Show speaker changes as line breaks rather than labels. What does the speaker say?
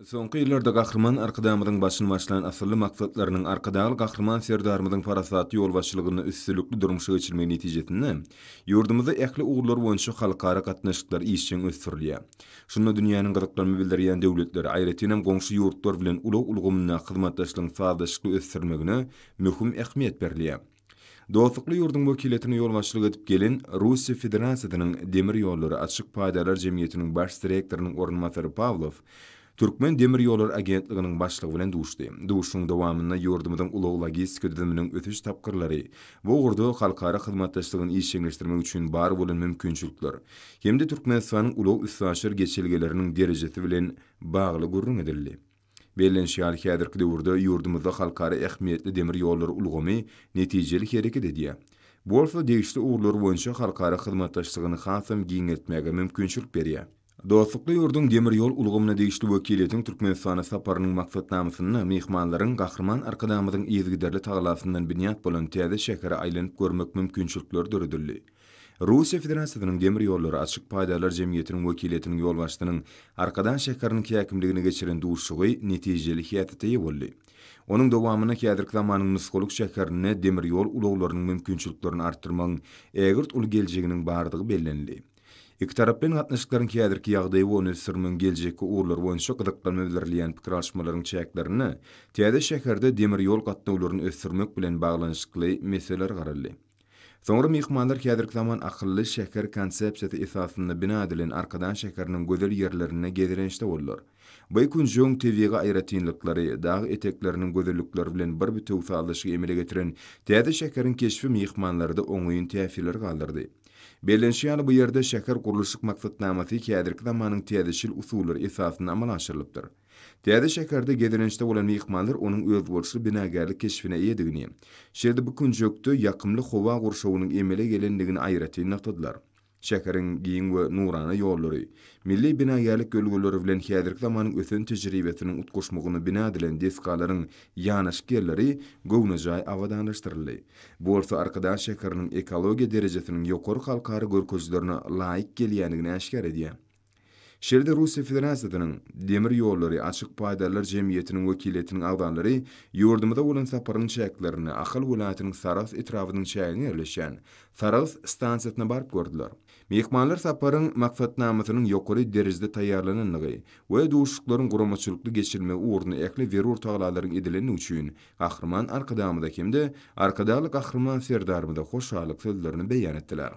Soňky ýyllarda Gahryman Arkadagymyzyň başyny başlan asylly maksatlarynyň Arkadagly Gahryman Serdarymyzyň parasatly ýolbaşçylygynda üstünlikli durmuşa geçirilmegi netijesinde ýurdumyzda ähli ugurlar boýunça halkara gatnaşyklar işjeň ösdürilýär. Şunda dünýäniň gyzyklanma bildirýän döwletleri, aýratynam goňşy ýurtlar bilen ulag ulgamyndaky hyzmatdaşlygyň sazlaşykly ösdürilmegine möhüm ähmiýet berilýär. Dostlukly ýurduň wekiliýetine ýolbaşçylyk edip gelen Russiýa Federasiýasynyň Demir ýollary açyk paýdarlar jemgyýetiniň baş direktorynyň orunbasary Pawlow Türkmen demir ýollary agentliginiň başlygy bilen duşdy. Duşuşygyň dowamynda ýurdumyzyň ulag-logistika düzüminiň ösüş tapgyrlary, bu ugurda halkara hyzmatdaşlygyny işjeňleşdirmek üçin bar bolan mümkinçilikler hem-de Türkmenistanyň ulag-üstaşyr geçelgeleriniň derejesi bilen bagly gürrüň edildi. Bellenişi ýaly, häzirki döwürde ýurdumyzda halkara ähmiýetli demir ýollary ulgamy netijeli hereket edýär. Bu bolsa degişli ugurlar boýunça halkara hyzmatdaşlygyny hasam giňeltmäge mümkinçilik berýär. Dostlukly ýurduň demir ýol ulgamyna degişli wekiliýetiň Türkmenistana saparynyň maksatnamasynda myhmanlaryň Gahryman Arkadagymyzyň yzygiderli tagalasyndan binýat bolan täze şähere aýlanyp görmek mümkinçilikleri döredildi. Russiýa Federasiýasynyň Demir ýollary açyk paýdarlar jemgyýetiniň wekiliýetiniň ýolbaşçysynyň Arkadag şäheriniň häkimligine geçiren duşuşygy netijeli häsiýete eýe boldy. Onuň dowamynda häzirki zamanyň nusgalyk şäherinde demir ýol ulaglarynyň mümkinçiliklerini artdyrmagyň ägirt uly geljeginiň bardygy bellenildi. Ikitaraplaýyn gatnaşyklaryň häzirki ýagdaýy we ony ösdürmegiň geljekki ugurlary boýunça gyzyklanma bildirilýän pikir alyşmalaryň çäklerinde täze şäherde demir ýol gatnawlaryny ösdürmek bilen baglanyşykly meseleler garaldy. Soňra myhmanlar häzirki zaman akylly şäher konsepsiýasy esasynda bina edilen Arkadag şäheriniň gözel ýerlerinde gezelençde boldular. Bu künjegiň tebigy aýratynlyklary, dag etekleriniň gözellikleri bilen bir bitewi sazlaşygy emele getiren täze şäheriň keşbi myhmanlarda oňyn täsirleri galdyrdy. Bellenişi ýaly, bu ýerde şäher gurluşyk maksatnamasy häzirki zamanyň täzeçil usullary esasynda amala aşyrylypdyr. Täze şäherde gezelençde bolan myhmanlar onuň özboluşly binagärlik keşbine eýedigini, şeýle-de bu künjekde ýakymly howa gurşawynyň emele gelendigini aýratyn nygtadylar. Şäheriň giň we nurana ýollary, milli binagärlik ýörelgeleri bilen häzirki zamanyň ösen tejribesiniň utgaşmagynda bina edilen desgalaryň ýanaşyk ýerleri göwnejaý abadanlaşdyryldy. Bu bolsa Arkadag şäheriniň ekologiýa derejesiniň ýokary halkara görkezijilerine laýyk gelýändigini äşgär edýär. Şeýle-de Russiýa Federasiýasynyň Demir ýollary açyk paýdarlar jemgyýetiniň wekiliýetiniň agzalary ýurdumyza bolan saparynyň çäklerinde Ahal welaýatynyň Sarahs etrabynyň çäginde ýerleşýän Sarahs stansiýasyna baryp gördüler. Myhmanlar saparyň maksatnamasynyň ýokary derejede taýýarlanandygy we duşuşyklaryň guramaçylykly geçirilmegi ugrunda ähli zerur tagalalaryň edilendigi üçin Gahryman Arkadagymyza hem-de Arkadagly Gahryman Serdarymyza hoşallyk sözlerini beýan etdiler.